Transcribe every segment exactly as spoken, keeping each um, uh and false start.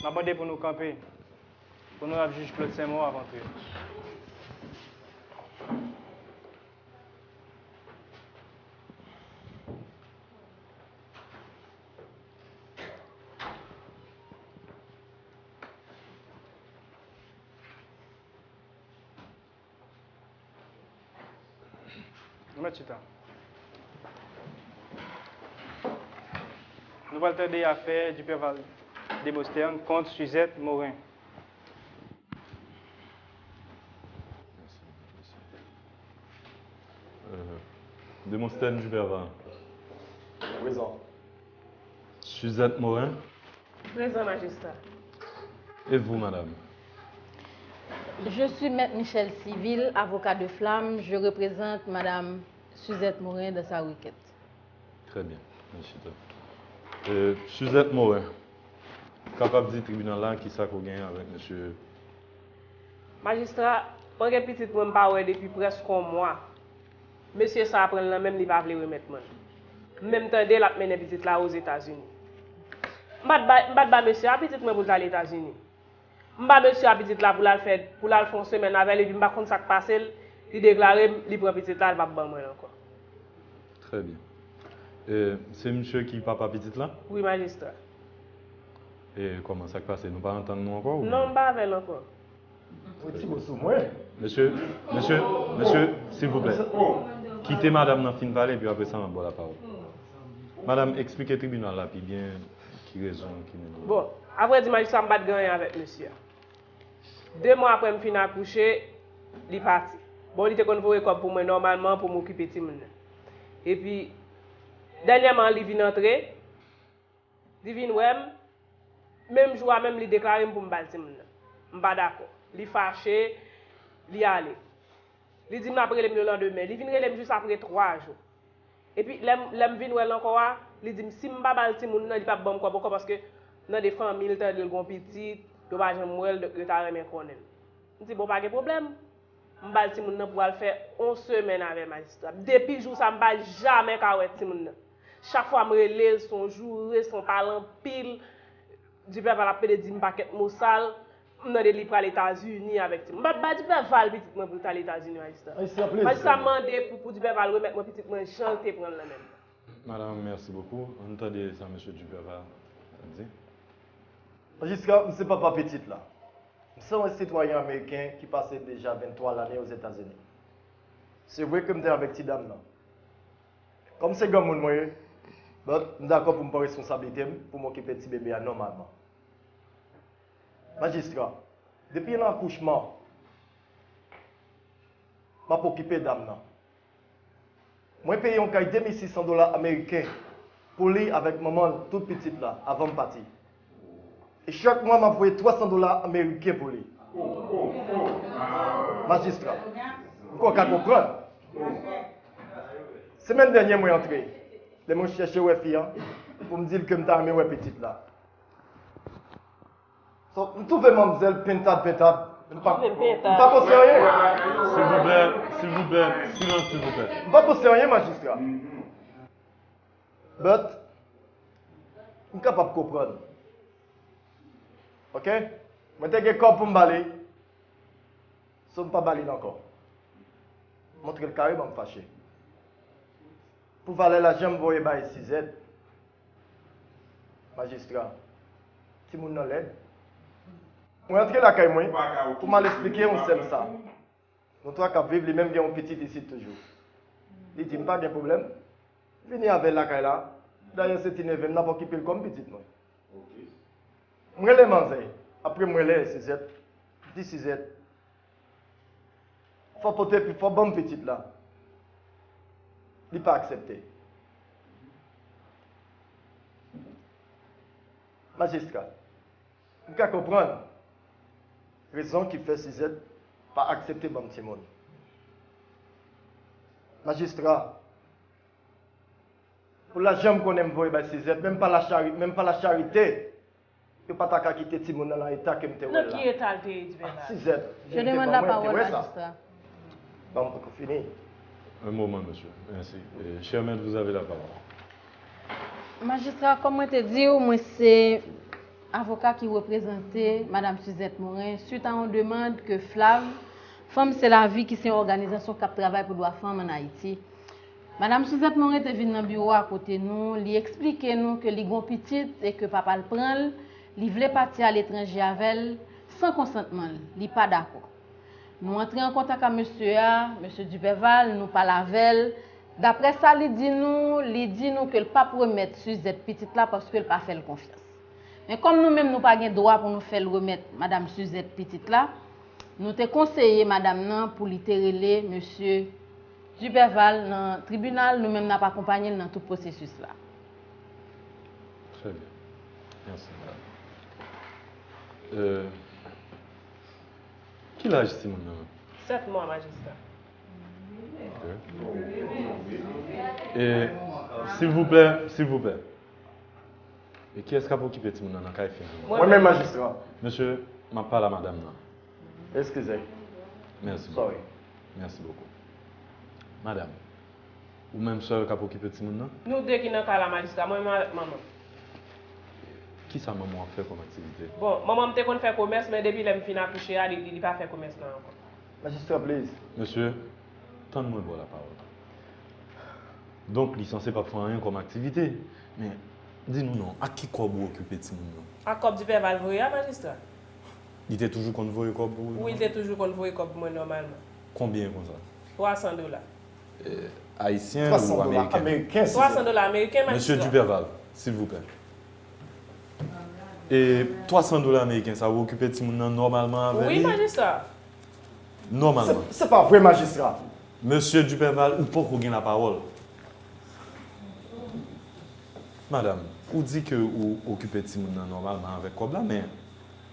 M ap mande pou nou kanpe. Onorab jij Claude Saint-Maur ap antre. Nou mèt chita. Nou pral tande afè Duperval Demosthène kont Suzette Morin. Euh, Demosthène Duperval. Prezan. Suzette Morin. Prezan, majistra. Et vous, madame? Je suis Maître Michel Civil, avocat de flamme. Je représente Madame Suzette Morin dans sa requête. Très bien. Mèsi. Euh, Suzette Morin, kapab di tribinal la kisa ke w genyen avèk mesye? Majistra, mwen gen pitit mwen m pa wè depi prèske yon mwa. Mesye sa a pran l nan men m, li pa vle remèt mwen l. M menm tande l ap mennen pitit la Ozetazini. M pa t ba, m pa t ba mesye a pitit mwen pou l t al Etazini. M ba mesye a pitit la pou l al fè, pou l al fè yon semèn avè l epi m pa konn sa k pase l, li deklare m li pran pitit la, l p ap ban mwen l ankò. Très bien. E, se misye ki papa pitit la? Wi, majistra. E kòman sa k pase? Nou pa antann nou ankò? Ou... Non, m pa avè l ankò. Ou ti mo sou mwen. Mesye, mesye, mesye, silvouplè. Kite madanm nan fin pale, epi apre sa, m ap ba w lapawòl. Madanm, eksplike tribinal la pi byen ki rezon ki mennen. Bon, avrèdi, majistra, m pa t gen anyen avèk mesye a. De mwa apre m fin akouche, li pati. Bon, li te konn voye kòb pou mwen nòmalman pou m okipe timoun nan. Epi, dènyèman, li vin antre, li vin wè m, menm jou a menm, li deklare m pou m ba l timoun nan. M pa dakò. Li fache, li ale. Li di m l ap rele m lelandemen. Li vin rele m jis apre twa jou. Epi, lè m, lè m vin wè l ankò a, li di m si m pa ba l timoun nan, li p ap ban m kòb ankò paske nan de fanmi l tande l gen yon pitit, yo pa janm wè l, donk yo ta renmen konnen l. M di, bon, pa gen pwoblèm. M ba l timoun nan pou al fè yon semèn avè majistra. Depi jou sa a, m pa jamè ka wè timoun nan. Chak fwa m rele l, se yon joure, se yon pale anpil. Diperval ap pede di m pakèt mo sal. M tande li pral Etazini avèk timoun. M pa t ba Diperval pitit mwen pou l t al Etazini, majistra. Majistra mande pou, pou Diperval remèt mwen pitit mwen jan l te pran l nan men m. Madame, merci beaucoup. Ann tande sa mesye Duperval ap di. Majistra, m se papa pitit la. M se yon sitwayen ameriken ki pase deja venntwa lane Ozetazini. Se vre ke m te avèk ti dam nan. Kòm se granmoun mwen ye, but m dakò pou m pran responsablite m pou m okipe ti bebe a nòmalman. Majistra, depi nan akouchman, m ap okipe dam nan. Mwen peye yon kay de mil sis san dola ameriken pou li avèk manman l, tout pitit la, avan m pati. E chak mwa, m ap voye twa san dola ameriken pou li. Majistra, m kwè w ka konprann. Semèn dènyè, mwen antre. Lè mwen chèche wè fi an, pou m di l ke m ta renmen wè pitit la. So, m twouve manmzèl pentad pentad. M pa, m pa poste anyen. Silvouplè, silvouplè, silans silvouplè. M pa poste anyen, majistra. But, m kapab konprann. Ok? Mwen te gen kòb pou m ba li. So, m pa ba li l ankò. M montre l kareman m fache. Pou valè lajan m voye bay Sizèt. Majistra, timoun nan lèd. Mwen antre lakay mwen pou m al eksplike yon sè m sa. Nou twa k ap viv, li menm gen yon pitit isit toujou. Li di m pa gen pwoblèm. Vini avè l lakay la. Dayè se ti neve m, n ap okipe l kòm pitit mwen. M rele manzè, apre m rele Sizèt, m di Sizèt, fò pote, fò ban m pitit la. Li pa aksepte. Majistra, m ka konprann rezon ki fè Sizèt pa aksepte ban m timoun. Majistra, pou lajan m konnen m voye bay Sizèt, menm pa lachari, menm pa lacharite, yo pa ta ka kite timoun nan nan eta ke m te wè l la. Nan ki eta l te ye, Diperval? Sizèt, je demande la parole, majistra. Ban m poko fini. Un moment, monsieur. Merci. Euh, cher maître, vous avez la parole. Majistra, kòm mwen te di w, mwen se Avoka ki reprezante Madam Suzette Morin swit a yon demann ke Flav, Fanm Se Lavi ki se yon òganizasyon k ap travay pou dwa fanm ann Ayiti. Madam Suzette Morin te vin nan biwo a kote nou, li eksplike nou ke li gon pitit e ke papa l pran l, li vle pati aletranje avè l san konsantman l, li pa dakò. Nou antre an kontak ak mesye a, mesye Duperval, nou pale avè l. Daprè sa li di nou, li di nou ke l p ap remèt Suzette pitit la paske l pa fè l konfyans. Men kòm nou menm nou pa gen dwa pou nou fè l remèt madam Suzette pitit la, nou te konseye madam nan pou li te rele mesye Duperval nan tribinal, nou menm n ap akonpanye l nan tout pwosesis la. Très bien. Merci, madame. Euh, Ki laj timoun nan? Sèt mwa, majistra. Ok. E, silvouplè, silvouplè. E kiyès k ap okipe timoun nan nan kay fanm nan? Mwen menm, majistra. Mesye, m ap pale a madanm nan. Eskize. Mèsi bokou. Mèsi bokou. Madanm, ou menm sèl k ap okipe timoun nan? Nou de ki nan kay la, majistra, mwen menm avèk manman. Kisa manman w ap fè kòm aktivite? Bon, manman m te konn fè komès, men depi lè m fin akouche a, li, li, li pa fè komès lan ankò. Majistra, please. Mesye, tann mwen ba w lapawòl. Donk, li sanse p ap fè anyen kòm aktivite. Men, di nou non, ak ki kòb ou okipe timoun nan? Ak kòb Duperval voye a, majistra. Li te toujou konn voye kòb pou ou? Wi, li te toujou konn voye kòb pou mwen nòmalman. Konbyen konsa? Twa san dola. Ayisyen ou ameriken? Twa san dola ameriken, majistra. Twa san dola ameriken, majistra. Mesye Duperval, silvouplè. E twa san dola ameriken sa, ou okipe timoun nan nòmalman avè li? Wi, majistra. Nòmalman. Se, se pa vre, majistra. Mesye Duperval, ou poko gen lapawòl. Madanm, ou di ke ou okipe timoun nan nòmalman avèk kòb la, men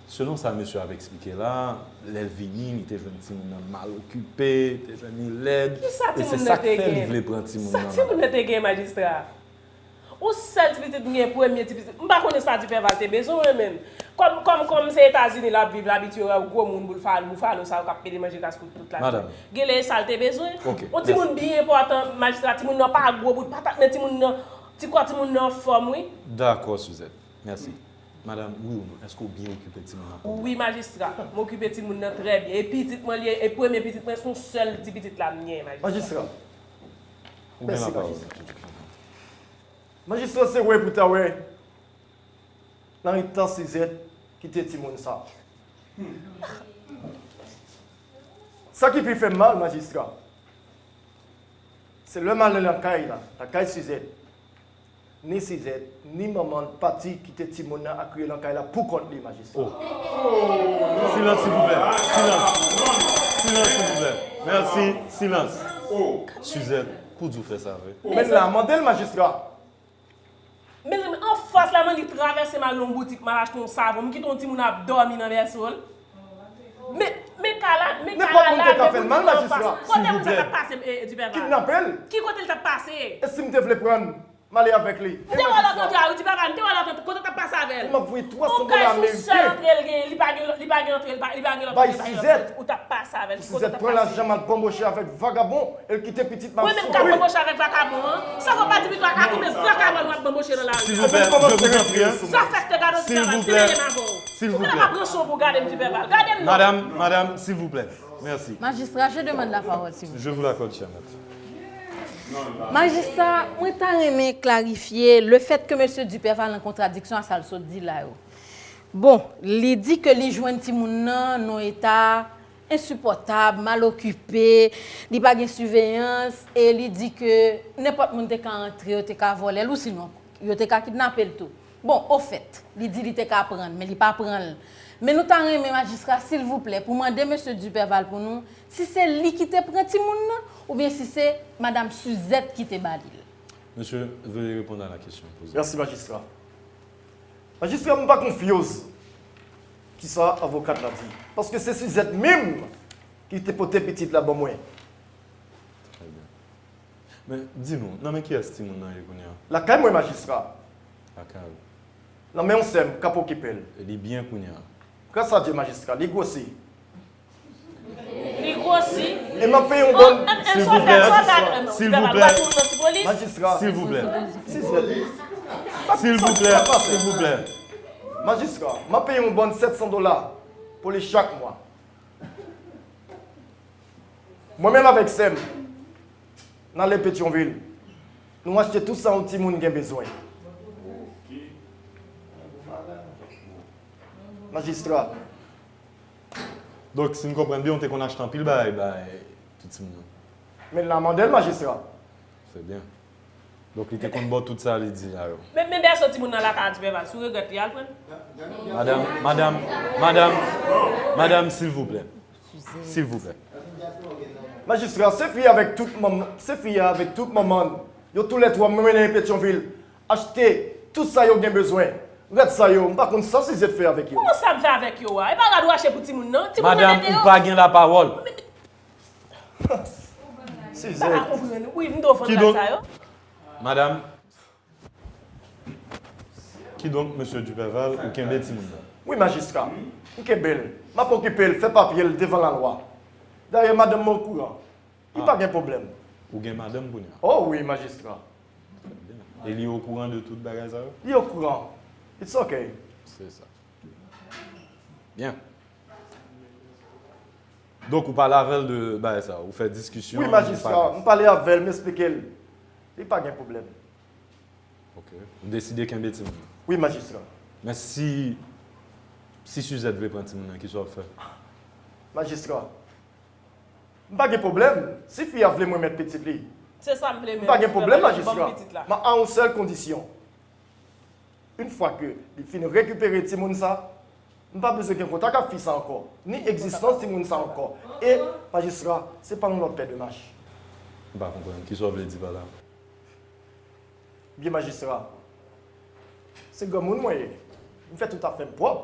selon sa mesye ap eksplike la, lè l vini, li te jwenn timoun nan mal okipe, te jwenn li lèd, e se sa k fè li vle pran timoun nan. Sa timoun nan te gen, majistra? Yon sèl ti pitit m gen, premye ti pitit. M pa konnen sa Duperval te bezwen, mwen menm. Kòm, kòm, kòm se Etazini l ap viv, l abitye wè gwo moun, boufalo, boufalo sa yo k ap pede manje kaskout tout lajounen. Madanm. Genlè e sa l te bezwen. Ok, mèsi. Yon timoun byen enpòtan, majistra, timoun nan pa gwo bout patat, men timoun nan, ti kò timoun nan anfòm, wi. Dakò, Suzette. Mèsi. Madanm, wi ou non, èske w byen okipe timoun nan kòm? Wi, majistra. M okipe timoun nan trè byen. E pitit mwen li ye, e premye pitit mwen, se yon sèl ti pitit la m gen, majistra. Majistra. Ou gen lapawòl. Majistra, se wè pou ta wè nan eta Suzette kite timoun sa. Sa ki pi fè m mal, majistra, se lè m ale nan kay la, nan kay Suzette, ni Suzette, ni manman l pati kite timoun nan akriye nan kay la poukont li, majistra. Oh. Silans, silvouplè. Silans. Silans, silvouplè. Mèsi. Silans. Suzette, pou di w fè sa vre. Men la, mande l, majistra. Mezanmi, anfas la, m annik travèse m al nan yon boutik, m al achte yon savon, m kite yon timoun ap dòmi nan bèso l. Men, men ka la, men ka la, lage boutik la anfas. Kote moun sa t ap pase, e, Duperval? Kidnape l. Ki kote l t ap pase? E si m te vle pran l, m ale avèk li? M te wè l ap antre a wi, Duperval, m te wè l ap antre, kote w t ap pase avè l? M ap voye twa san dola ameriken. Yon kay sou sèl antre l gen, li pa gen, li pa gen antre, li pa, li pa gen lòt antre, li pa gen lòt antre. Ou t ap pase avè l, ki kote w t ap pase? Bay Suzette, pran lajan m al banboche avèk vagabon. E l kite pitit m ap soufri. Mwen menm k ap banboche avèk vakabon an. Sa fè w pa di pito a, a konbyen vakabon w ap banboche nan lari a? Silvouplè, je vous en prie. Sa fè k te gade w Duperval, te menm avè w. Silvouplè. Ou genlè pa pran son pou w gade m Duperval. Gade m non. Madam, madam, silvouplè. Mèsi. Majistra, je demande la parole, s'il vous plaît. Je vous l'accorde, cher maître. Majistra, mwen ta renmen klarifye lefèt ke mesye Duperval an kontradiksyon a sa l sot di la yo. Bon, li di ke li jwenn timoun nan nan yon eta ensipòtab, mal okipe, li pa gen siveyans, e li di ke nenpòt moun te ka antre, yo te ka vòlè l, ou sinon, yo te ka kidnape l tou. Bon, ofèt, li di li te ka pran l, men li pa pran l. Men nou ta renmen, majistra, silvouplè, pou mande mesye Duperval pou nou, si se li ki te pran timoun nan, oubyen si se madam Suzette ki te ba li l. Monsieur, veuillez répondre à la question posée. Mèsi, majistra. Majistra, m pa konfyoz kisa avokat la di. Paske se Suzette menm ki te pote pitit la ban mwen. Trè byen. Men, di nou, nan men kiyès timoun nan ye kounye a? Lakay mwen, majistra. Lakay ou. Nan men yon sè m k ap okipe l. E li byen kounye a? Gras a Dye, majistra, li gwosi. Li gwosi. E m ap peye yon bòn. Silvouplè, silvouplè. Majistra. Silvouplè. Silvouplè, silvouplè. Majistra, m ap peye yon bann sèt san dola pou li chak mwa. Mwen menm avèk sè m, n ale Petyonvil. Nou achte tout sa yon timoun gen bezwen. Majistra. Donk, si m konprann byen, ou te konn achte anpil bagay bay tout timoun yo? Men l nan mande l, majistra. Se byen. Donk, li te konn ba w tout sa li di la yo. Men, men bèso timoun nan lakay a Ti Pèval, si w regrèt li, al pran l. Madanm, madanm, madanm, madanm, silvouplè. Silvouplè. Majistra, se fi a avèk tout manman, se fi a avèk tout manman l, yo toulètwa mwen mennen Petyonvil, achte tout sa yo gen bezwen. Rad sa yo, m pa konn sa Sizèt fè avèk yo. Kòman sa m fè avèk yo a? E pa rad ou achte pou timoun nan? Timoun nan mete yo. Madanm, ou pa gen lapawòl. Sizèt. Wi, m t ofrann rad sa yo. Madanm, kidonk, mesye Dupèval, ou kenbe timoun nan? Wi, majistra. M kenbe l. M ap okipe l, fè papye l devan lalwa. Dayè, madanm mwen okouran. Li pa gen pwoblèm. Ou gen madanm kounye a? O wi, majistra. E li okouran de tout bagay sa yo? Li okouran. It's ok. Se sa. Byen. Donk, ou pale avè l de bagay sa, ou fè diskisyon. Wi, majistra, m pale avè l, m eksplike l. Li pa gen pwoblèm. Ok. Ou deside kenbe timoun nan? Wi, majistra. Men si, si Sizèt vle pran timoun nan, kisa w ap fè? Majistra, m pa gen pwoblèm. Si fi a vle m remèt pitit li. Se sa m vle menm. M pa gen pwoblèm, majistra. Men a yon sèl kondisyon. Yon fwa ke li fin rekipere timoun sa, m pa bezwen gen kontak ak fi sa ankò, ni egzistans timoun sa ankò. E, majistra, se pa yon lòt pè demach. M pa konprann. Kisa w vle di pa la? Byen, majistra, se granmoun mwen ye. M fè tout afè m pwòp.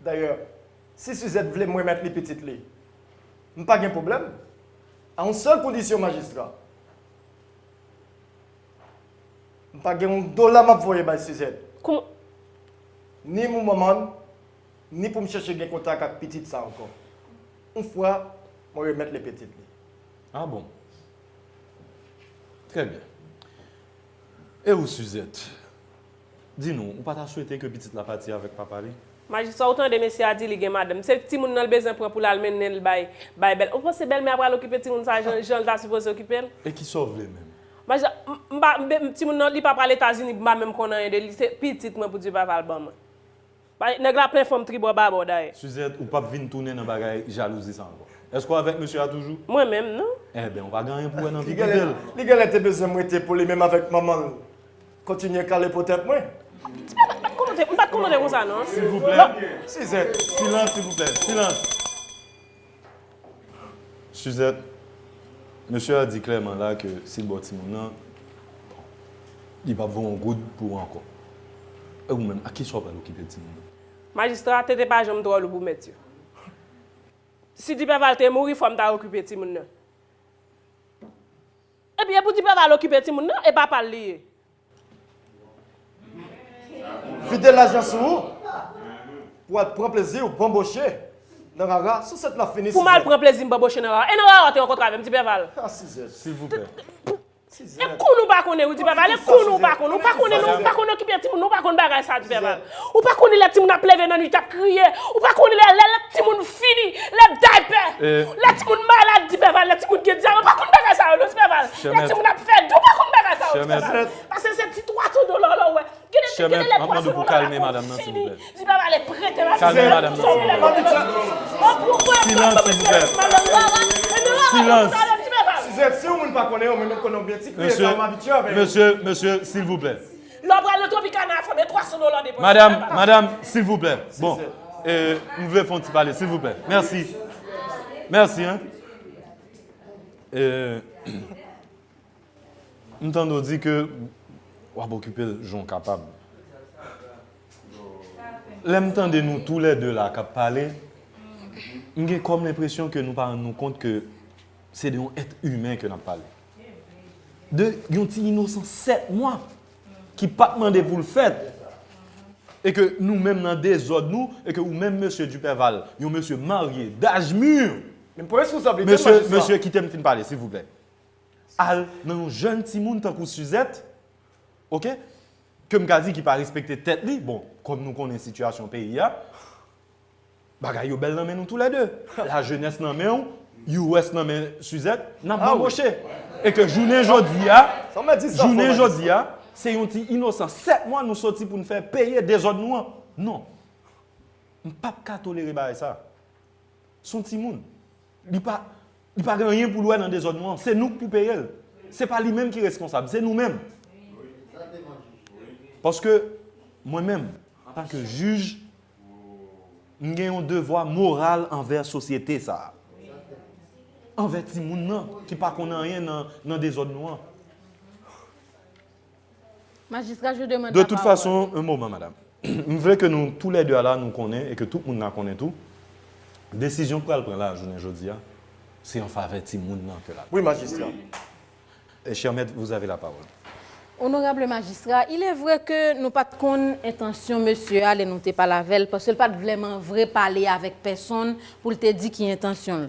Dayè, si Sizèt vle m remèt li pitit li, m pa gen pwoblèm. A yon sèl kondisyon, majistra. M pa gen yon dola m ap voye bay Sizèt. Kòm. Ni pou manman l, ni pou m chèche gen kontak ak pitit sa ankò. Yon fwa mwen remèt li pitit li. A bon? Trè byen. E ou, Sizèt? Di nou, ou pa ta swete ke pitit la pati avèk papa li? Majistra, ou tande mesye a di li gen madanm. Se timoun nan l bezwen pran pou l al mennen l bay, bay bèl. Ou panse bèlmè a pral okipe timoun sa jan, jan l ta sipoze okipe l? E kisa w vle menm? Majistra, m, m pa, m, timoun nan, li pa pral Etazini, m pa menm konn anyen de li. Se pitit mwen pou Dipèval ban mwen. Nèg la plen fanm tribò babò dayè. Sizèt, ou p ap vin tounen nan bagay jalouzi sa ankò. Èske w avèk mesye a toujou? Mwen menm, non. Enben, ou pa gen anyen pou w wè nan vi prive l. Li genlè te bezwen m rete pou li menm avèk manman l kontinye kale po tèt mwen. M pa t konnen w te, m pa t konnen w te konsa, non. Silvouplè. Sizèt. Silans, silvouplè. Silans. Sizèt, mesye a di klèman la ke si l ba w timoun nan, li p ap voye yon goud pou ou ankò. E ou menm, ak kisa w pral okipe timoun nan? Majistra, tete pa janm twò lou pou mèt yo. Si Dipèval te mouri, fò m ta okipe timoun nan. Ebyen, e pou Dipèval okipe timoun nan, e papa l li ye. Vide lajan sou ou pou w al pran plezi w banboche nan rara. Sou sèt la fini. Pou m al pran plezi m banboche nan rara. E nan rara w te rankontre avè m, Dipèval. A, Sizèt. Silvouplè. E kou nou pa konnen wi, Dipèval. E kou nou pa konnen. Ou pa konnen non, ou pa konnen okipe timoun, ou pa konn bagay sa, Dipèval. Ou pa konnen lè timoun ap leve nan nuit ap kriye. Ou pa konnen lè, lè, lè timoun fini, lè daypè, lè timoun malad, Dipèval, lè timoun gen dyare, ou pa konn bagay sa yo non, Dipèval. Lè timoun ap fè dou, ou pa konn bagay sa yo, Dipèval. Paske se ti twa san dola w wè. Gen de, gen de lè twa san dola la konn fini. Dipèval ale prete madanm nan. Kalme madanm nan, silvouplè. Silans, silvouplè. Silans. Sizèt, si yon moun pa konnen yo, men mwen konnen w byen, ti kriye sa yo m abitye avè yo. Mesye, mesye, silvouplè. Lè w pral nan Tropicana a, fò w gen twa san dola depanse. Madanm, madanm, silvouplè. Bon, e, m vle fè yon ti pale, silvouplè. Mèsi. Mèsi, en. E, m tande w di ke w ap okipe l jan w kapab. Lè m tande nou toulède la k ap pale, m gen kòm lenpresyon ke nou pa rann nou kont ke se de yon èt imen ke n ap pale. De yon ti inosan sèt mwa ki pa t mande pou l fèt. E ke nou menm nan dezòd nou, e ke ou menm, mesye Dupèval, yon mesye marye, daj mi, men pran responsablite l, majistra. Mesye, kite m fin pale, silvouplè. Al nan yon jèn timoun tankou Sizèt, oke? ke m ka di ki pa respekte tèt li, bon, kòm nou konnen sitiyasyon peyi a, bagay yo bèl nan men nou toulède. Lajenès nan men w, U S nan men Suzette, n ap banboche. E ke jounen jodi a, jounen jodi a, se yon ti inosan sèt mwa nou soti pou n fè peye dezòd nou an. Non. M p ap ka tolere bagay sa. Se yon timoun. Li pa, li pa gen anyen pou l wè nan dezòd nou an. Se nou k pou peye l. Se pa li menm ki responsab, se nou menm. Paske mwen menm, antanke jij, m gen yon devwa moral anvè sosyete sa a. Anvè timoun nan ki pa konn anyen nan, nan dezòd nou an. Majistra, je demande la parole. De toute façon, un moment, madame. M vle ke nou toulède a la, nou konnen, e ke tout moun la konnen tou, desizyon k pral pran la, jounen jodi a, se an favè timoun nan ke l ap. Wi, majistra. Cher maître, vous avez la parole. Onorab majistra, il est vrai ke nou pa t konn entansyon mesye a lè nou te pale avè l, paske l pa t vrèman vre pale avèk pèsonn pou l te di ki entansyon l.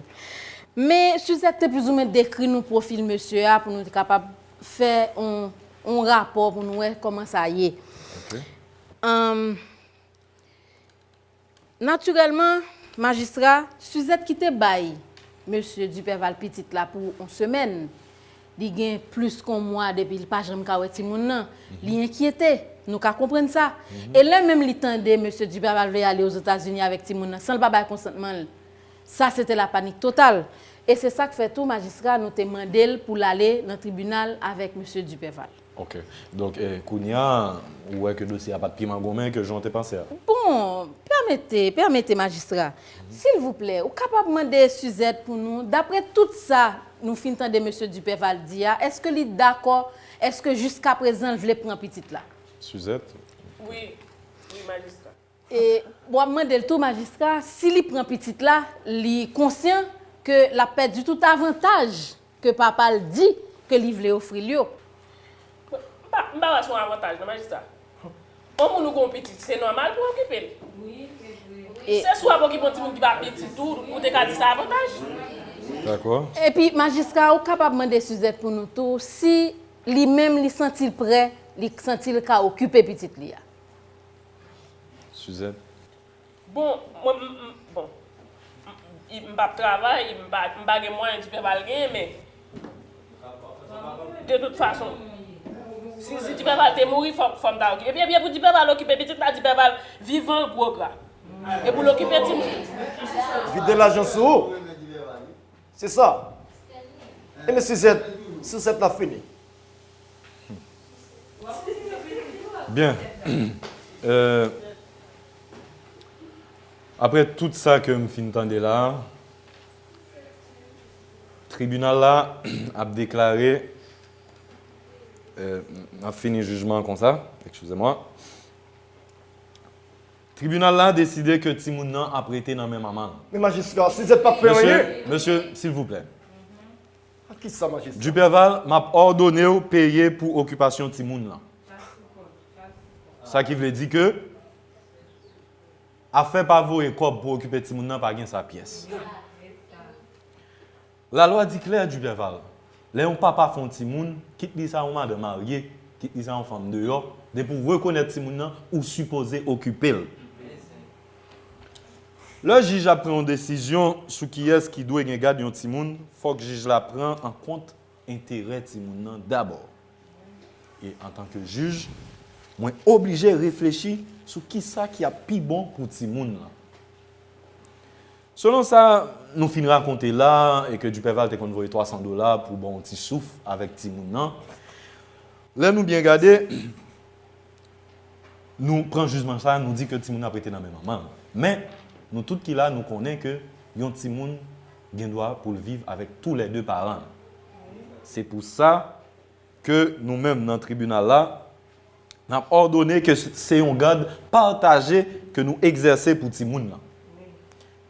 Men, Suzette te plizoumwen dekri nou pwofil mesye a pou nou te kapab fè yon, yon rapò pou nou wè kòman sa ye. Ann, natirèlman, majistra, Suzette ki te bay mesye Duperval pitit la pou yon semèn, li gen plis ke yon mwa depi li pa janm ka wè timoun nan. Li enkyete, nou ka konprann sa. E lè menm li tande mesye Duperval vle ale Ozetazini avèk timoun nan san l pa bay konsantman l, sa se te la panik total. E se sa k fè tou, majistra, nou te mande l pou l ale nan tribinal avèk mesye Duperval. Ok. Donk, eh, kounye a, ou wè ke dosye a pa t pi magonmen ke jan w te panse a? Bon, pèmete, pèmete, majistra. Silvouplè, ou kapab mande Suzette pou nou, daprè tout sa nou fin tande mesye Duperval di a, èske li dakò, èske jiskaprezan l vle pran pitit la? Suzette? Wi, wi, majistra. E w ap mande l tou, majistra, si li pran pitit la, li konsyan ke l ap pèdi tout avantaj ke papa l di ke li vle ofri l yo. M pa, m pa wè se yon avantaj non, majistra. Yon moun ou gen yon pitit, se nòmal pou w okipe l. Se si w ap okipe yon timoun ki pa pitit ou, ou te ka di sa avantaj. Dakò. Epi, majistra, ou kapab mande Suzette pou nou tou, si li menm li santi l prè, li santi l ka okipe pitit li a. Suzette. Bon, mwen, m, m, bon, m, m, m p ap travay, m pa, m pa gen mwayen Duperval genyen, men de tout fason, si, si Duperval te mouri, fò, fò m ta okipe. Epi, epi, epi pou Duperval okipe pitit la, Duperval vivan, gwo gra. E pou l okipe timoun. Vide lajan sou ou. Se sa. Ebyen, Suzette, Suzette la fini. Byen. Euh, apre tout sa ke m fin tande la, tribinal la ap deklare, euh, m ap fini jijman an konsa, excusez-moi. Tribinal la deside ke timoun nan ap rete nan men manman l. Men majistra, Suzette p ap fè anyen. Mesye, silvouplè. Ak kisa majistra? Duperval, m ap òdone w peye pou okipasyon timoun lan. Sa ki vle di ke afè pa voye kòb pou okipe timoun nan pa gen sa pyès. Lalwa di klè, Duperval, lè yon papa fè yon timoun, kit li sa yon madanm marye, kit li sa yon fanm deyò, depi w rekonèt timoun nan, ou sipoze okipe l. Lè jij ap pran yon desizyon sou kiyès ki dwe gen gad yon timoun, fòk jij la pran an kont enterè timoun nan dabò. E antanke jij, mwen oblije reflechi sou kisa ki ap pi bon pou timoun lan. Selon sa nou fin rakonte la, e ke Duperval te konn voye twa san dola pou ba w yon ti souf avèk timoun nan, lè nou byen gade, nou pran jijman sa, nou di ke timoun nan ap rete nan men manman l. Men, nou tout ki la, nou konnen ke yon timoun gen dwa pou l viv avèk toulède paran l. Se pou sa ke nou menm nan tribinal la, n ap òdone ke se yon gad pataje ke nou egzèse pou timoun nan.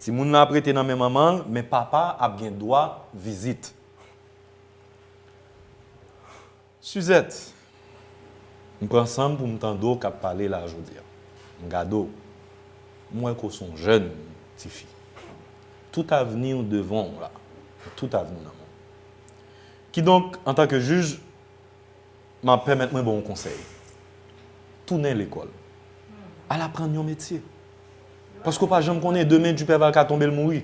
Timoun nan ap rete nan men manman l, men papa ap gen dwa vizit. Suzette, m pran san m pou m tande w k ap pale la jodi a. M gade w, m wè ke w se yon jèn tifi. Tout avni w devan w la. Tout avni w nan men w. Kidonk, antanke jij, m ap pèmèt mwen ba w yon konsèy. Tounen lekòl. Al aprann yon metye. Paske w pa janm konnen, demen Duperval ka tonbe l mouri.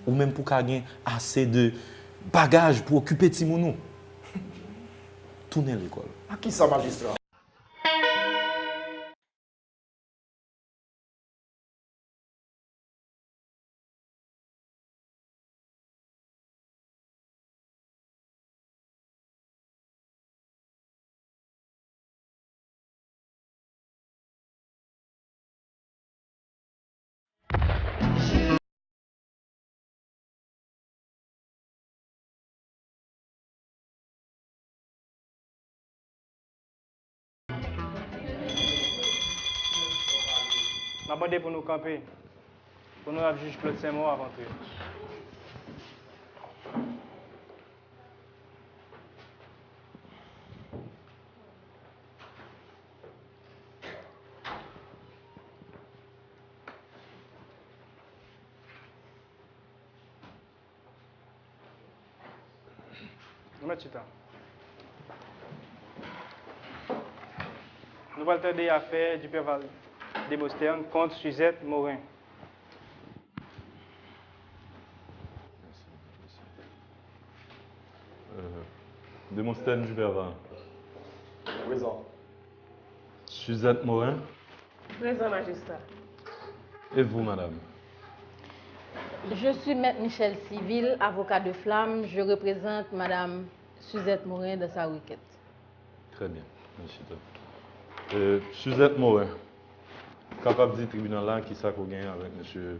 Ou menm pou ka gen ase de bagaj pou okipe timoun ou. Tounen lekòl. A kisa, majistra? M ap mande pou nou kanpe. Onorab jij Claude Saint-Maur ap antre. Nou mèt chita. Nou pral tande afè Duperval Demosthène kont Suzette Morin. Euh, Demosthène Duperval. Prezan. Suzette Morin. Prezan, majistra. Et vous, madame? Je suis Maître Michel Civil, avocat de flamme. Je représente madame Suzette Morin dans sa requête. Très bien. Mèsi. Euh, Suzette Morin, ou kapab di tribinal la kisa ke w genyen avèk mesye